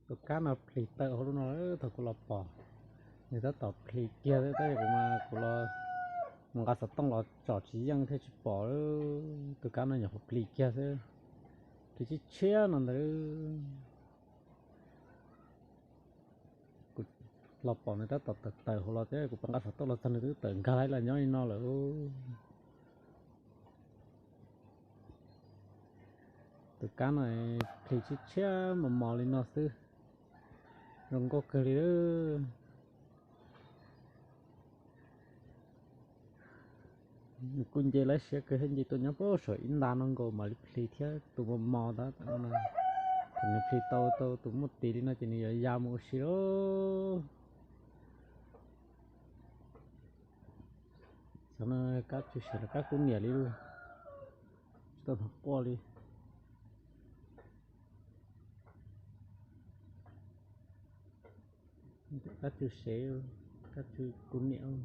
Tus kab no plis tawm hauv lub no, thaum kuv los pom nws tab tom plis kiag xwb, tab sis kuv mas kuv los mus nqa xov tooj los tsom tsis yeej thiaj tsis pom. Tus kab no nyuam qhuav plis kiag xwb, plis tshiab tshiab no ntag. Kuv los pom nws tab tom tawm tawm hauv los thiab, kuv pab nqa xov tooj los txog nws twb tawm nkag los nyob li no lawm. Tus kab no plis tshiab tshiab mos mos li no xwb, zoo nkauj kawg li. Nws kuj nce lawv siab kawg thiab, nce tuaj nyob puag saum ib nta no nkaus mam li plis thiab. Tus mos mos ntawd, thaum nws plis tau tau tus muaj tis li no ces nws yuav ya mus ua si lauj. Xyov no kab tsw sev los kab kuv niam li lauj, tsis tau hnov quaj li. Kab tsw sev, kab tsw kuv niam.